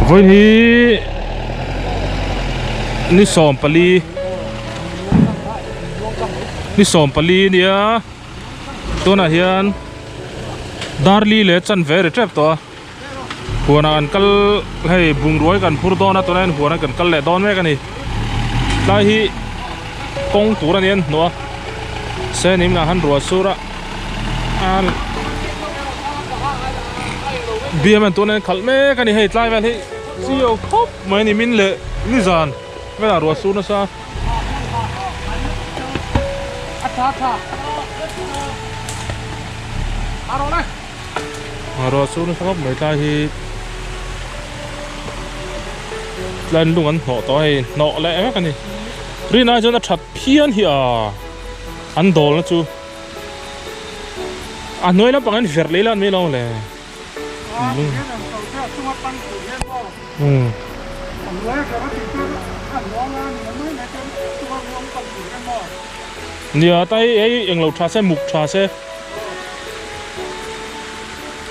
Vawiin hi ni 14 ni 14 nia tunah hian darli leh chanve ri tep tawh a huanah kan kal hei bungrua hi kan phur dawn a tunah hian huanah kan kal leh dawn mek a ni tlai hi kawng tur a ni an hnuh a senim lah han ruah sur a. BM an tuna khalh mek a ni hei tlai vel hi chiau khawp mai a ni min leh nizan velah ruah sur nasa ruah sur nasa khawp mai tlai hi tlai lung an hnawh tawh a hei hnawh leh vek a ni rin ai chuan a that phian hi a an dawl na chu. A hnuai lampang hian verh leh ila an mai lo le. Nia tai hei englo tha se muk tha se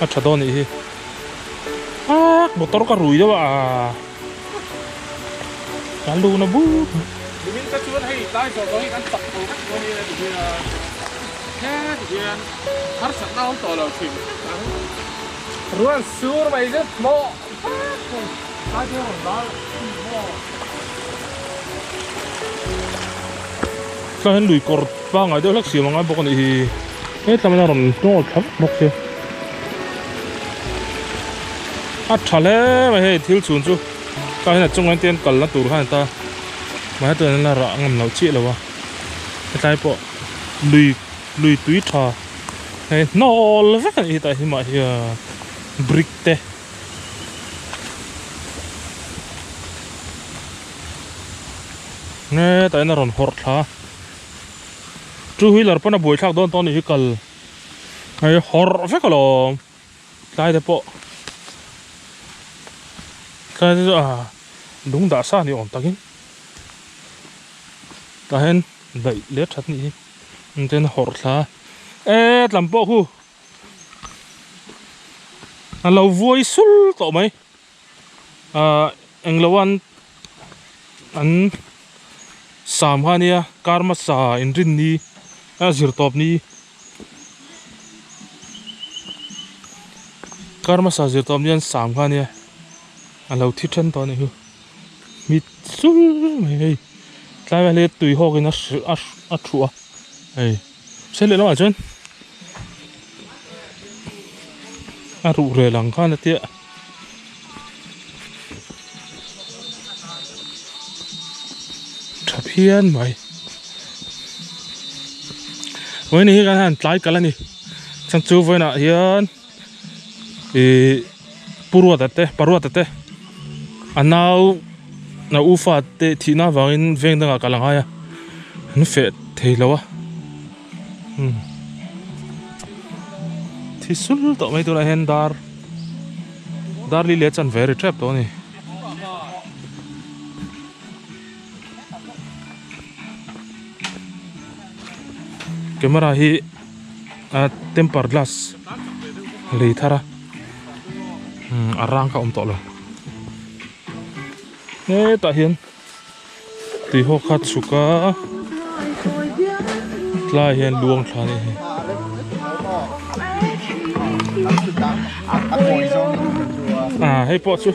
a tha dawn anih hi. Ak motor ka rui deuh a. Ka lu na bur. Nimin te chuan hei tlai zawh zawh hi kan chak tho vek dawn nia ti hian heti hian harsatna a awm tawh lo thin ang. Ruan sur mai zet maw tlai te rawn lar maw. Tlai hian lui kawr pangngai deuh hlek siam a ngai bawk a nih hi. Hetlai hian a rawn hnawl thla vek bawk sia. A tha hle mai hei thil chhun chu tlai hian a chungah hian kal na tur kha a ni ta mahse tunah hian a rah ngam loh chiah lo a hetlai pawh lui lui tui tha hei hnawl vek a nih hi tah hi mah hian brick te hetah hian a rawn hawrh thla a two wheeler pawn a buaithlak dawn tawh a nih hi kal hei hawrh vek alawm. Tlai te pawh tlai te chu ah lung dah sa ni awm takin tah hian daih leh that nih hi engtin hawrh thla e tlam pawh khu a lo vuai sul tawh mai ah englo an an sam kha ania kar hmasa inrinni a zirtawp ni. Kar hmasa zir tawh hian sam kha ania a lo thi then tawh a nih hi mit sul mai hei tlai vel hi tui hawk in a a thuah a hei se leh lamah chuan a ruh rel ang khan a tia. Tha phian mai. Vawiin hi kan han tlai kalh a ni. Chuan chu vawiinah hian ihh Pu Ruata te Pa Ruata te a nau a u fa te thihna avangin veng dangah kalh a ngai a an feh thei lo a umm thi sul tawh mai tunah hian dar. Darli leh chanve ri tep tawh a ni. Camera hi a temper glass lei thar a a rang kha a awm tawh lo hetah hian tui haw kha chhuk a tlai hian luang thla a nih hi. Ah hei pawh chu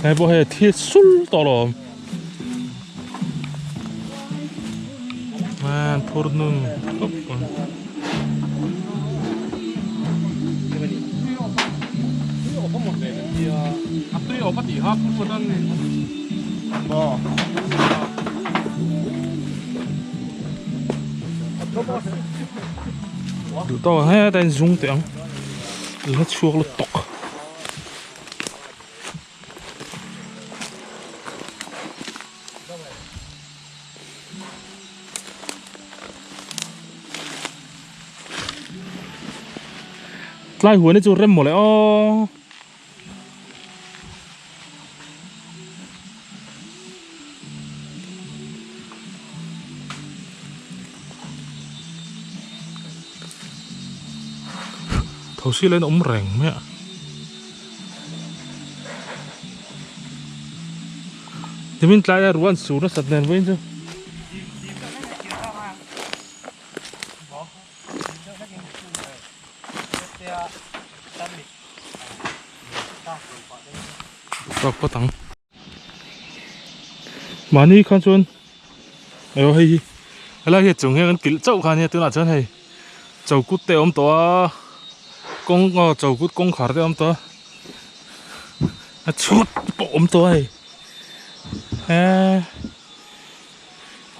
Hei pawh hei thil sul tawh alawm an phur hnun khawp mai. Duh tawk ang hetah hian zung teh ang la chhuak lutuk. Tlai huan hi chu rem mawle aw. Thosi len awm reng mai a. Timin tlai a ruan sur nasat nen vawiin chu. Tawk phawt ang. Mahni khan chuan aw hei hi helai hi a chung hian kan kilh chauh kha ania tunah chuan hei chokut te a awm tawh a kawng aw chokut kawngkhar te a awm tawh a a chhut pawh a awm tawh a hei eee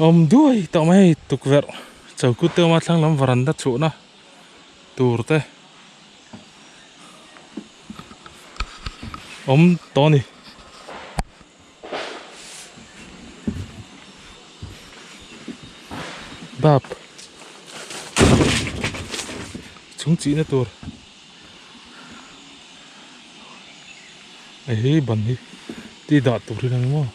awm duai tawh mai hei tukverh chokut te a awm a thlang lam varanda chhuahna tur te. Awm tawh a ni. Dap chung chihna tur hei hi ban hi ti dah tur hi a ni maw.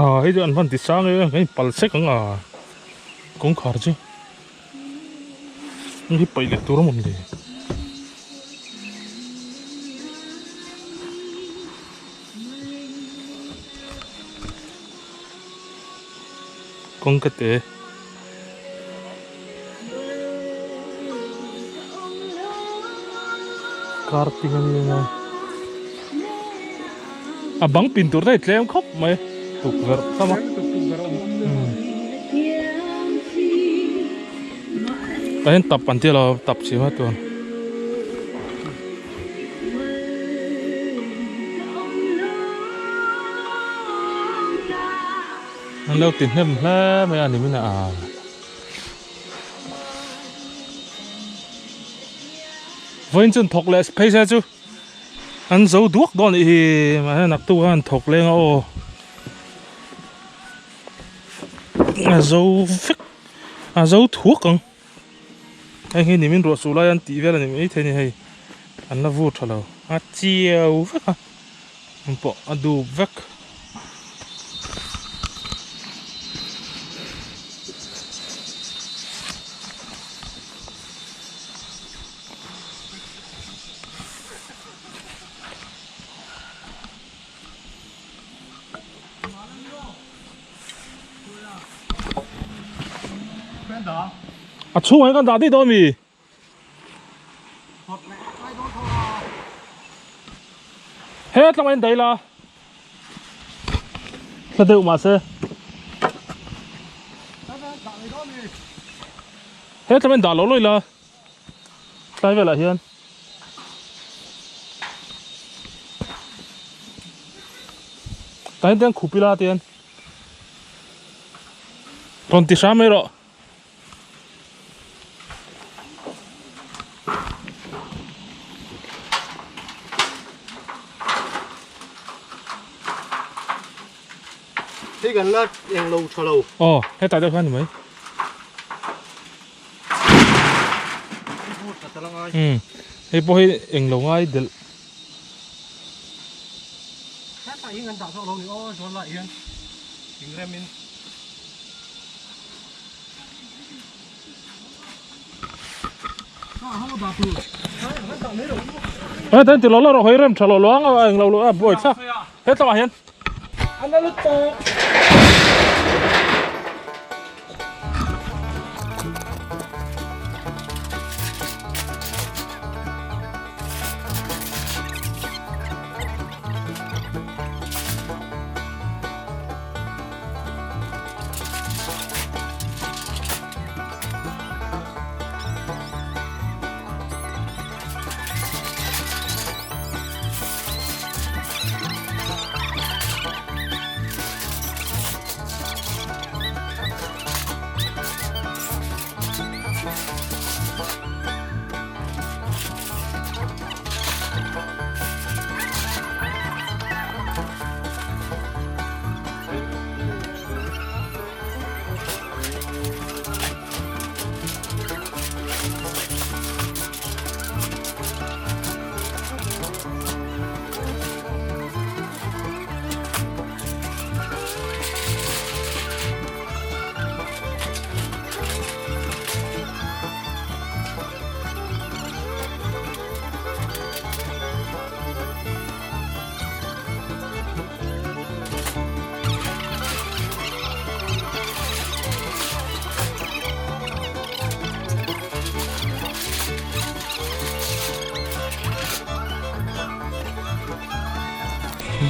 Ah hei chu an van ti sang e kan in pal sek ang a kawngkhar chu hei hi paih leh tur a mawni le. Kawngka te Karting a ni a a bang pin tur te hi tlem khawp mai tukverh tam a tah hian tap an tia lo tap chhim a chuan. An lo ti hnem hle mai a ni min a vawiin chuan thawk leh phei se chu an zo duak dawn anih hi mahse naktuk khan thawk leng a aw a zo vek a zo thuak ang hei hi nimin ruah suh lai an tih vel a ni maithei a ni hei an la vur tha lo a chiau vek a. Hmun pawh a dup vek. A chhungah hian kan dah daih dawn ami? He tlangah hian daih la hla deuh mahse he tlangah hian dah lo lawih la tlai velah hian. Tah hian te an khup ila te hian rawn ti hram mai rawh. Hei kan la eng lo tha lo. Aw, hetah deuh khan ni mai. Umm, hei pawh hi eng lo ngai delh. Hetah hi kan dah zawk lo ni aw, zawn lah hian ingrem in. Hei tan ti lo lo rawh hei rem tha lo lo ang a eng lo lo a buai thlak he tlangah hian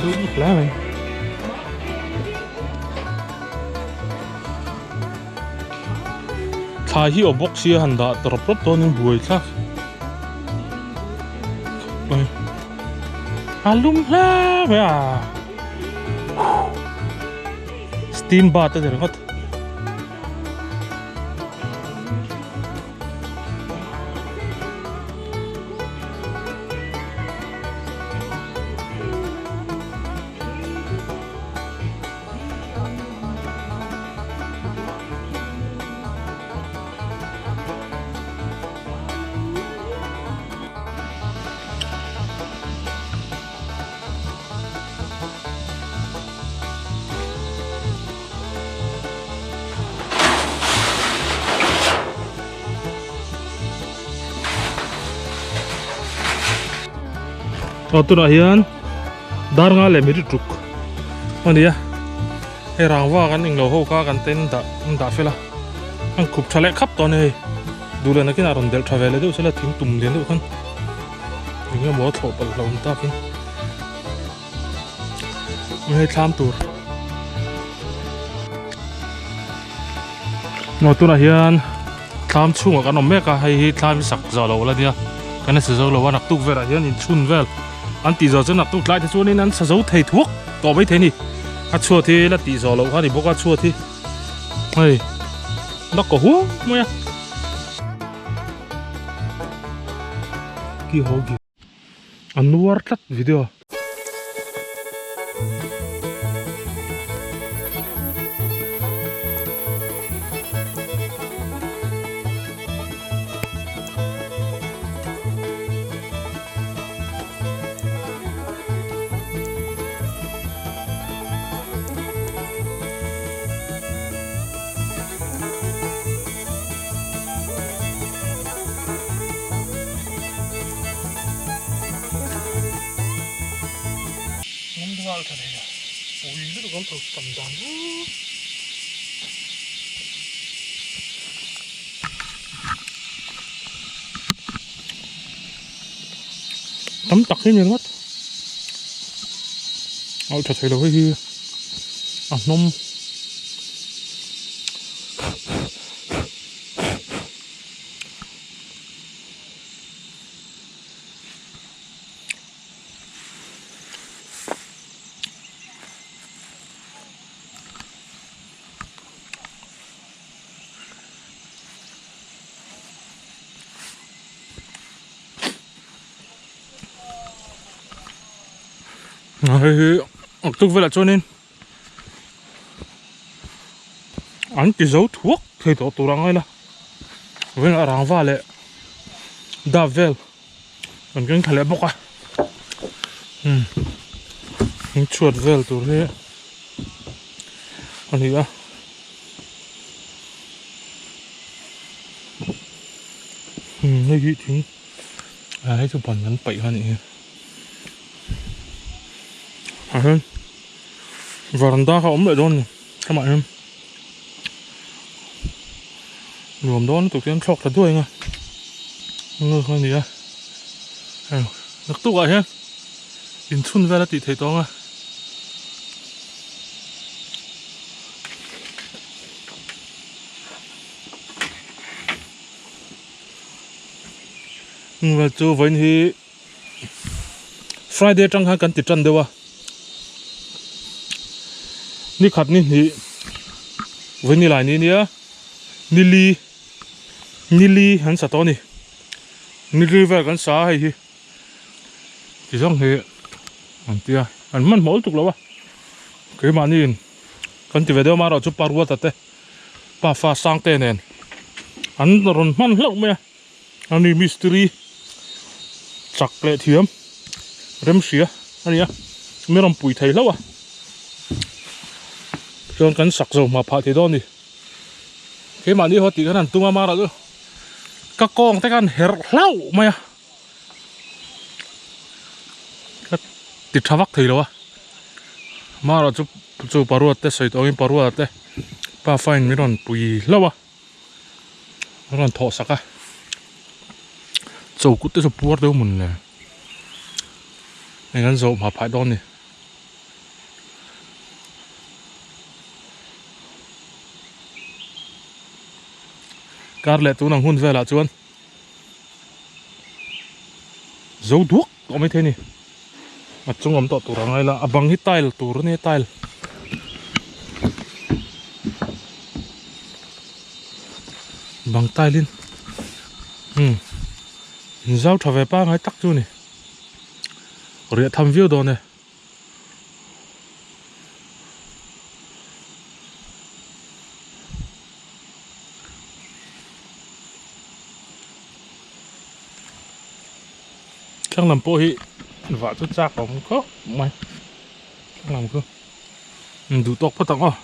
Lum hle mai. Thlai hi aw bawk sia han dah ta rawp rawp dawn in buai thlak. A lum hle mai a. Steam bath a ni ringawt. Aw tunah hian dar nga leh mi ri tuk a ni a hei rangva kan englo ho kha kan ten dah an dah fel a an khup tha leh khap tawh a ni hei duh leh nakinah rawn delh tha ve leh deuh sela thing tum lian deuh khan eng emaw a thlawh palh hlauh ang takin. Hei thlam tur Maw tunah hian thlam chhungah kan awm mek a hei hi thlam hi sak zawh loh la nia kan la sa zo lo a naktuk velah hian inchhun vel an tih zawh chuan naktuk tlai te chuanin an sa zo thei thuak tawh mai thei a ni a chhuat hi la tih zawh loh kha a ni bawk a chhuat hi hei la kaw huau mai a. A nuar tlat video. Lungdual tha thei a, pui lutuk an tho tam dan chu. Tam tak hi a ni ringawt, a tha thei lo hei hi a hnawm. Hei hi tukverh ah chuanin an ti zo thuak thei tawh tur ang aila vawiin a rangva leh dap vel kan keng thla leh bawk a umm in chhuat vel tur hi a ni a umm hei hi thing ah hei chu ban an paih kha a nih hi ah hian Varanda kha awm leh dawn a ni amah hian nuam dawn lutuk hian thlawk ta duai ang a nge kha a ni a heng naktuk ah hian inchhun vel a tih theih tawh ang a. Chu vawiin hi. Friday atang khan kan ti tan deuh a ni khat ni hnih vawi ni lai ni nia ni li ni li an sa tawh a ni ni li vel kan sa a hei hi ti zawng hi an tia an hmanhmawh lutuk lo a keimahni in kan ti ve deuh amaherawhchu pa ruata te pafa sangte nen an rawn hman hlauh mai a. Ani mistiri chak leh thiam rem hria a ni a mi rawn pui thei hlauh a chuan kan sak zo hma phah thei dawn a ni keimahni haw tih khan an tum a mara chu ka kawng te khan herh hlauh mai a ka ti tha vak thei lo a mara chu chu paruat te sawi tawh angin paruat te pafa in min rawn pui hlauh a. A rawn thawh sak a chokut te chu puar deuh mun le eng an zawh hma phah dawn ni. Kar leh tun ang hun velah chuan zo duak tawh mai thei a ni. A chung awm tawh tur a ngai la, a bang hi tile tur a nia tile. Bang tile in umm zau tha ve pangai tak chu a ni. Riah tham viau dawn e. Thlang lam pawh hi vah chu chak awm khawp mai thlang lam khu duh tawk phawt ang aw.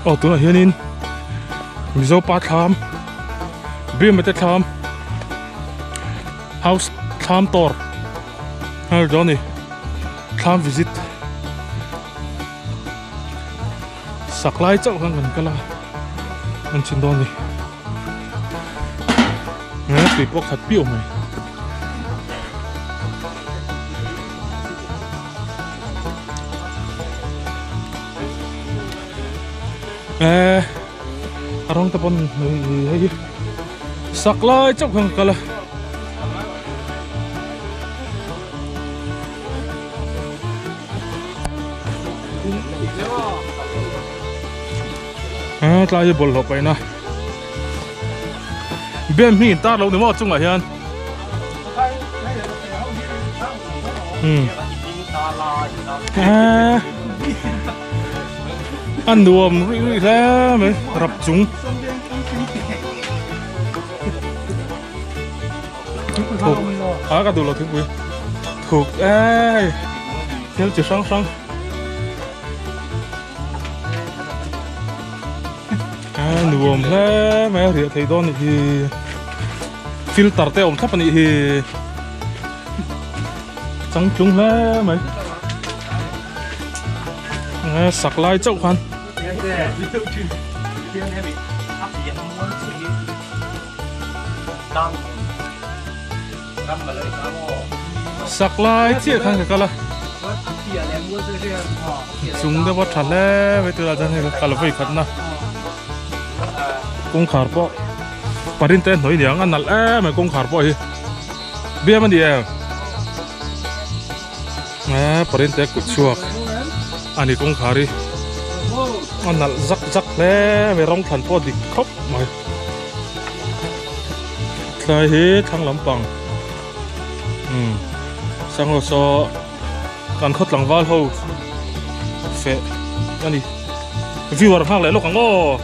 Aw tunah hianin Mizo pa thlam Bima te thlam house thlam tawr hal dawn a ni thlam visit sak lai chauh khan kan kal a an chhin dawn a ni he tui pawh khat piau mai. Eh a rawng te pawn hei hi sak lai chauh khan ka kal a. A tlai hi bawlhhlawh paihna bem hi in tar lo ni maw chungah hian umm a nuam ruih ruih hle mai rap chung. Thuk a ka duh lo thingpui thuk e thil chi hrang hrang a nuam hle mai a riah thei dawn nih hi filter te awm thlap a nih hi changtlung hle mai sak lai chauh khan. Sak lai chiah khan ka kal a chung deuh a tha hle mai tunah chuan hei ka kal vawi khat na kawngkhar pawh parin te hnuai niang a nalh em mai kawngkhar pawh hi biam a ni em eh parin te kut chhuak a ni kawngkhar hi a nalh zak zak hle mai rawng thlan pawh dik khawp mai. Thlai hi thlang lampang umm sangho saw kan khaw tlangval ho feh a ni viewer nghak leh lawk ang aw.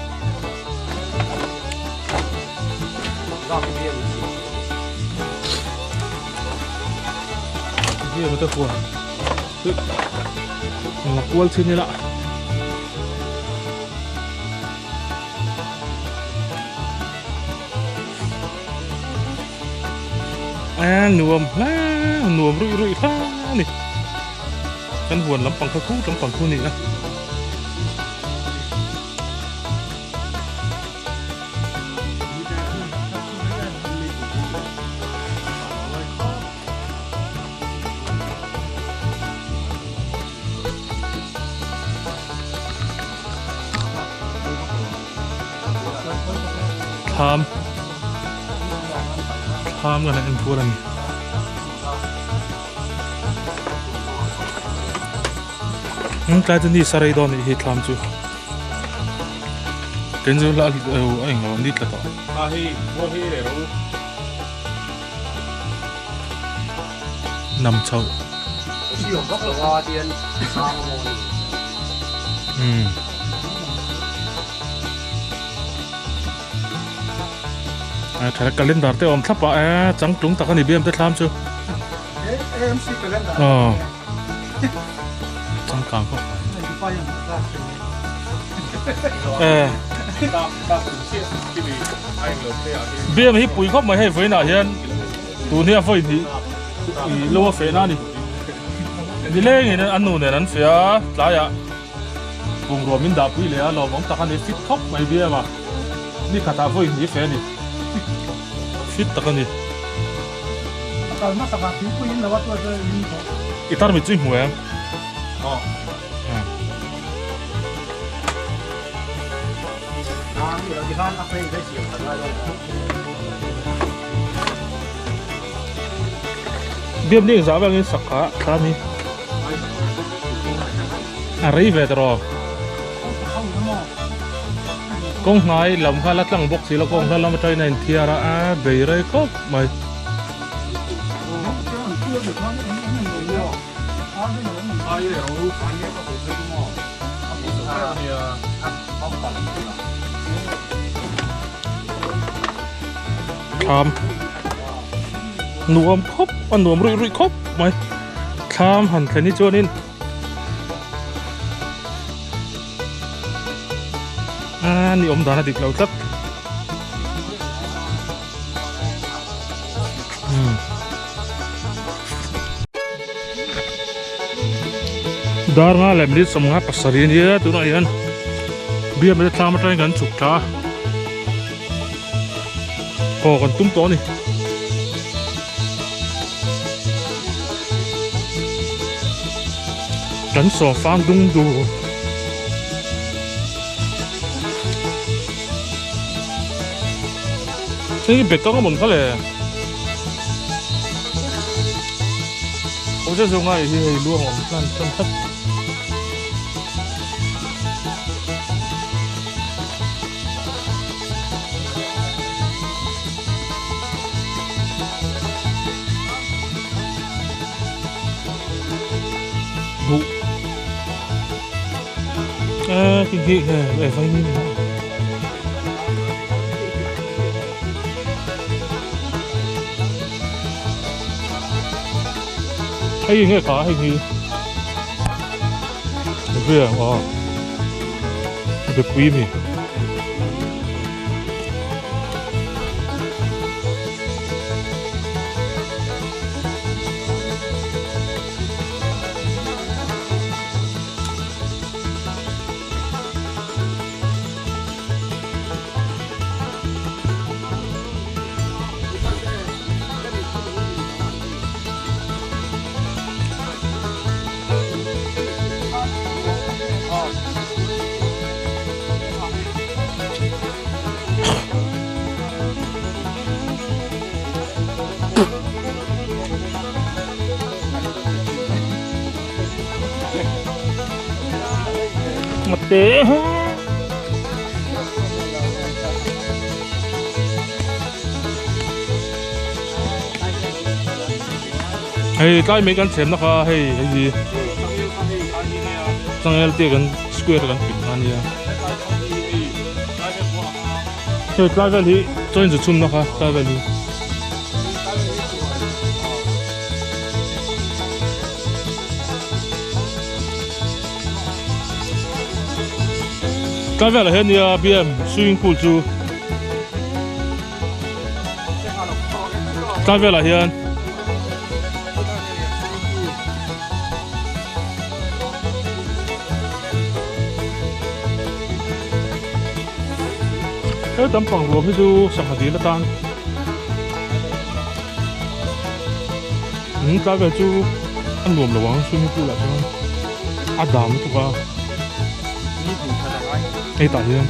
Viewer te huan la kual chin ila. A nuam hla nuam ruih ruih hla a ni kan huan lampang kha khu lampang khu a ni a. Thlam thlam kan en kual a ni. Tlai chu ni sarei dawn anih hi thlam chu. Ken chu hla a englo ni tla tawh. A hei mual hi leh rawh u. Nam chho. Umm. A tha calendar te awm thlap a e changtlung tak a ni biam te thlam chu. AMC calendar. Aw. Changkang khawp mai. E. Biam hi pui khawp mai hei vawiinah hian tun hi a vawi hnih ih lo a fehna a ni. Nilengin an nu nen an feh a tlaiah. Bungrua min dahpui leh a lawmawm tak a ni fit khawp mai biam a ni khatah vawi hnih fe a ni fit tak a ni. A kal hmasak ah thingpui in lo a tuah chuan in tawh. I tarmit chu i hmu em? Aw. A ni lo tikhan a frame te siam that lai dawn a. Biam ni engzah vangin sak kha thla ni. A rei ve ta rawh. Kawng hnai lam kha la tlang bawk si lo kawng hla lam atangin a inthiar a a bei rei khawp mai. Thlam nuam khawp a nuam ruih ruih khawp mai thlam han thlen hi chuanin a ni awm dan a dik lo tlat. Dar nga leh minute sawmnga pasarih a nia tunah hian biak te thlam atangin kan chhuk tha a haw kan tum tawh a ni. Kan sawmfang dung dur. Hei hi bekang a mawn kha le. Awm zeuh zeuh ngai hi hei luang awm hlan hlan tlat. Buh. A khi khi e vai ni. Hei nge kha hei hi. Ve a. Be pui mi. Te hei tlai mai kan chhem na kha hei hei hi changel te kan square kan pin kha nia hei tlai vel hi chaw in zu chhum na kha tlai vel hi. Tlai velah hian nia BM swimming pool chu tlai velah hian he lampang ruam hi chu sangha dil atan In tlai vel chu a nuam lo ang swimming pool ah chuan a dam lutuk a hei tah hian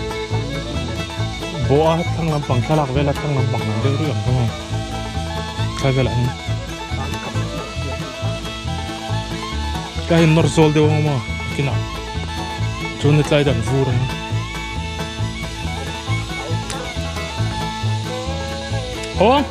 bawh a thlang lampang thlalak vel a thlang lampang ang deuh reuh ang kha tlai velah hian tlai hian nawr zawl deuh ang maw kinah chuan tlai dan vur ang. Aw.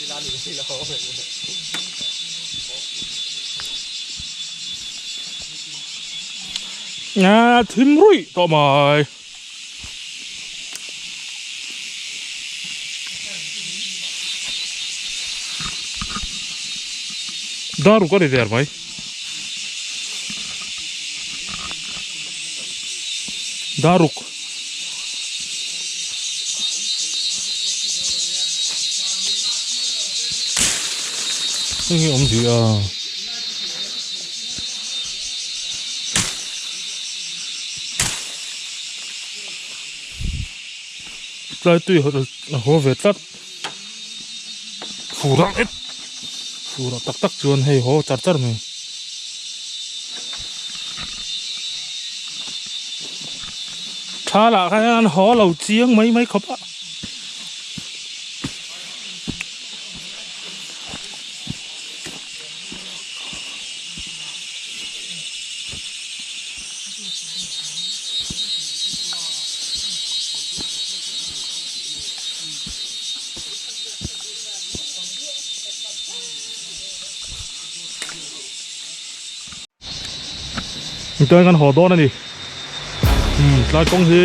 A thim ruih tawh mai. Daruk a ni der mai. Daruk. Hei hi awm zia. Tlai tui a haw ve tlat. Fur ang et fur ah tak tak chuan hei haw char char mai. Tha lah khan an haw lo chiang mai mai khawp a. Chuan kan haw dawn a ni umm tlai kawng hi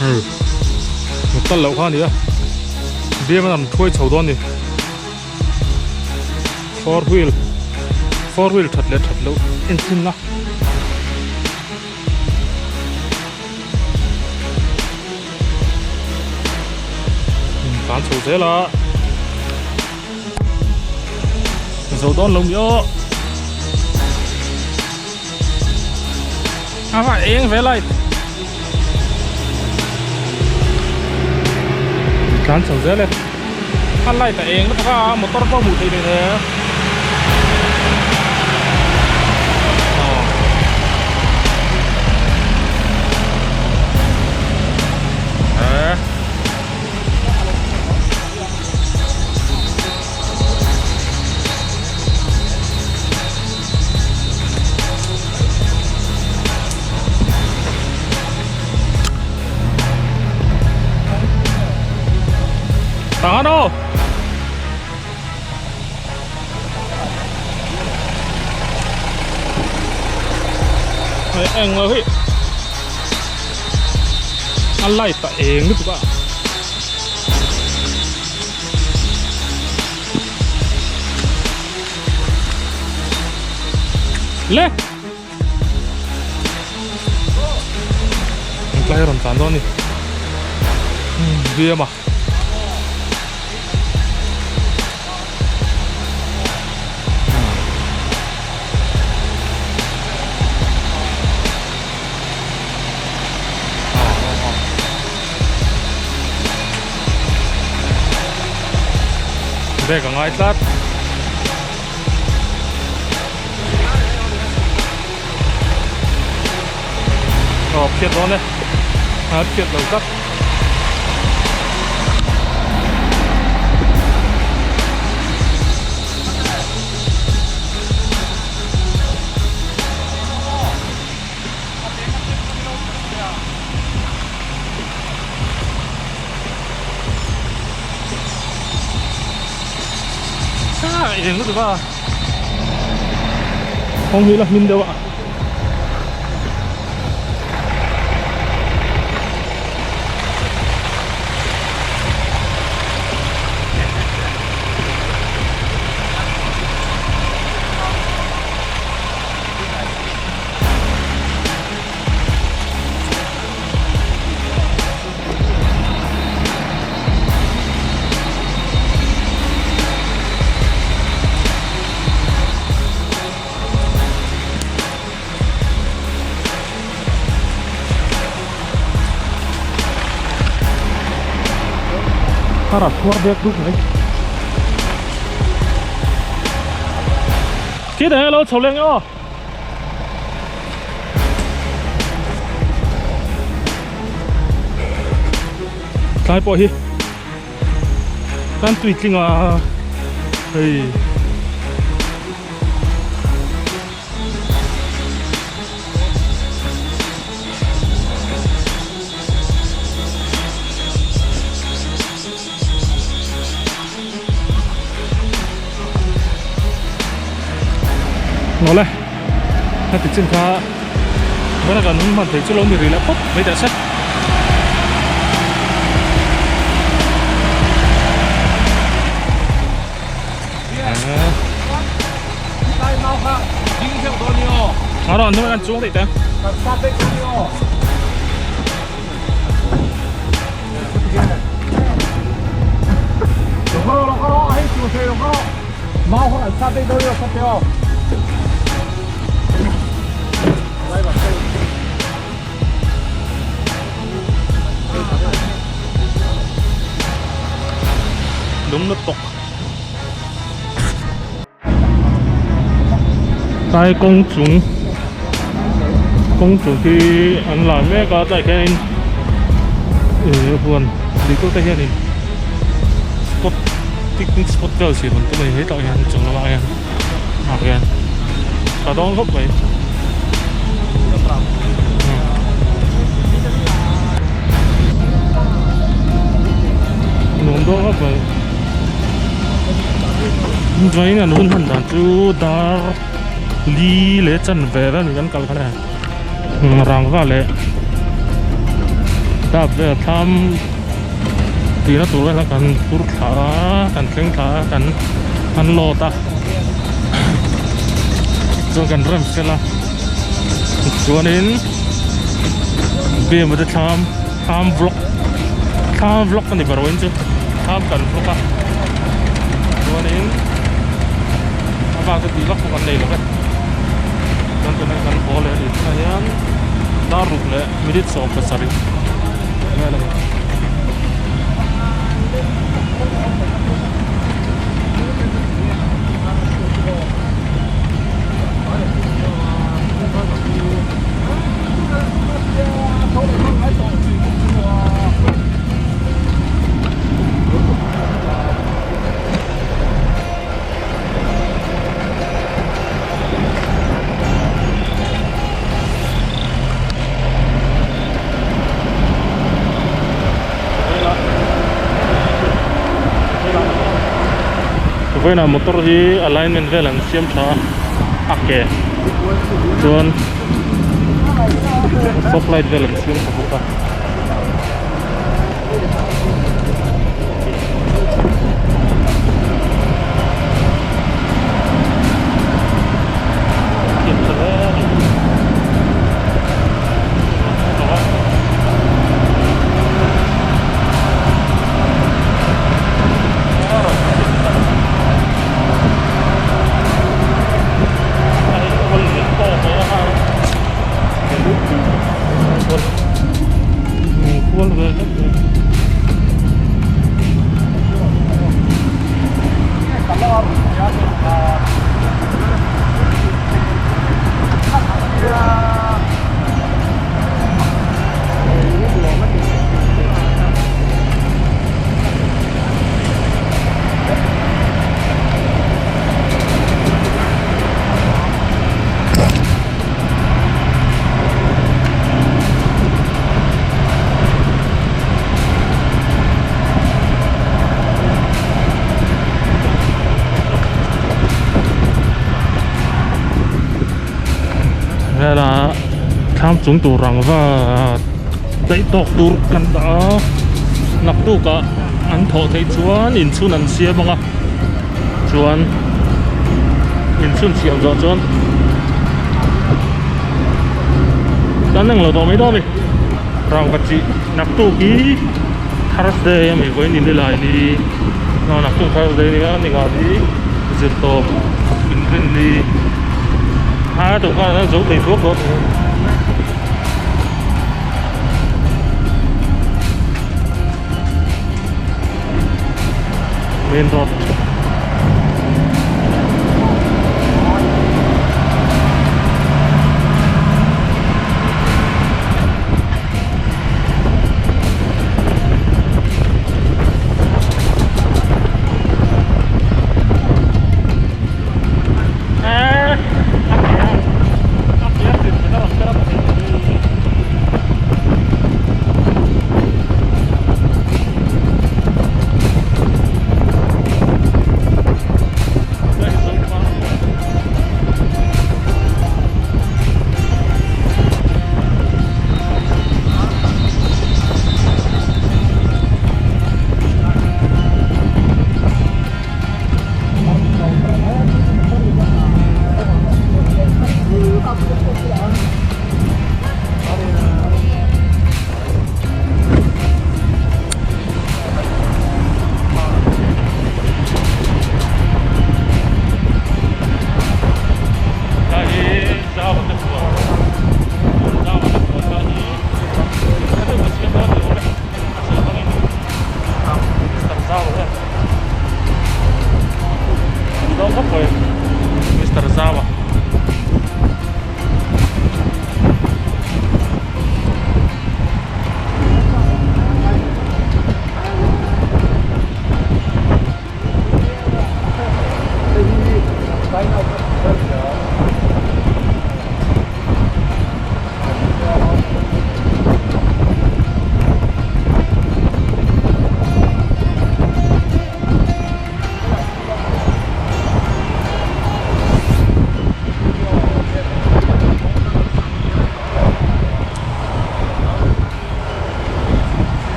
hei kal loh kha a ni a biam an thuai chho dawn a ni four wheel four wheel that leh that loh enchhin na. Tlan chho zel a zo dawn lo mi aw a va eng ve light tlan chho zel e a light a eng lutuk a motor pawh hmuh theih nen e. Tahan aw. Hei eng lo hi a light a eng lutuk a. Le. Tlai a rawn tlan dawn a ni. Biam a. Bag a ngai tlat. Aw phiat dawn e a phiat lo tlat. Ah eng lutuk a kawng hi la hmin deuh a. A rat khuar bek duk mai. Khi lo chho leng aw. Tlai pawh hi kan tui tling a hei Awle heti chin kha vana kan hman thei chu lo ni rih leh phawt mai teh se. Lung lutuk. Tlai kawng chung kawng chung hi an lai mek a tlaiah khianin ih huan neitu te hianin spot picnic spot vel siam an tum a ni hetah hian chung lamah hian ah hian tha dawn khawp mai. Nuam dawn khawp mai. Vawiin an hun hman dan chu dar li leh chanve vel kan kal khan a rangva leh dap vel thlam tihna tur vel kha kan phur thla a kan thleng thla a kan kan load a chuan kan rem fel a chuanin bm te thlam thlam vlog thlam vlog a ni ber awin chu thlam kan vlog a chuanin a bak chu tih vak pawh kan nei lo ve chuan tunah kan haw leh a ni tunah hian dar ruk leh minute 17 vel a ni. Vawiinah motor hi alignment vel an siam tha a a ke chuan fog light vel an siam tha bawk a. Hela thlam chung tur rangva daih tawk tur kan dah a naktukah an thawh theih chuan inchhun an siam ang a chuan inchhun siam zawh chuan kan englo tawh mai dawn a ni rangva chi naktuk hi Thursday a mi vawiin ni lai ni naktuk Thursday a nia ni nga hi zirtawp inrinni a tukah hian zo thei duak duak a ni. Main road.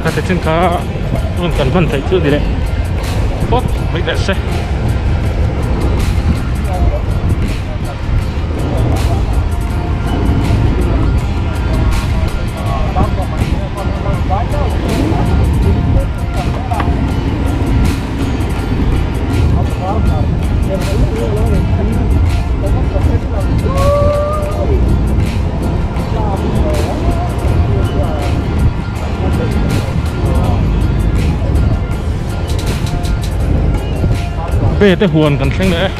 Kha te chin kha hun kan hman theih chu ni leh phawt mai teh se. Be te huan kan thleng leh e.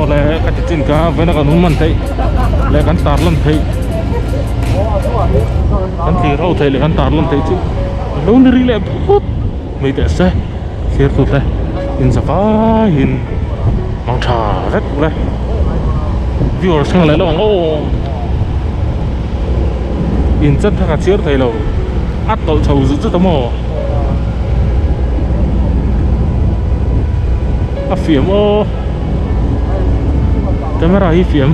Awle ka ti chin ka vawiin a kan hun man theih leh kan tar lan theih kan thlir ho theih leh kan tar lan theih chu lo ni ri leh phut mai teh se thlir tut le in zavaiin mang tha vek le viewers kha leh lo ang aw in chan kha ka chhiar thei lo a tawlh chho zut zut a maw. A fiam aw camera hi fiam.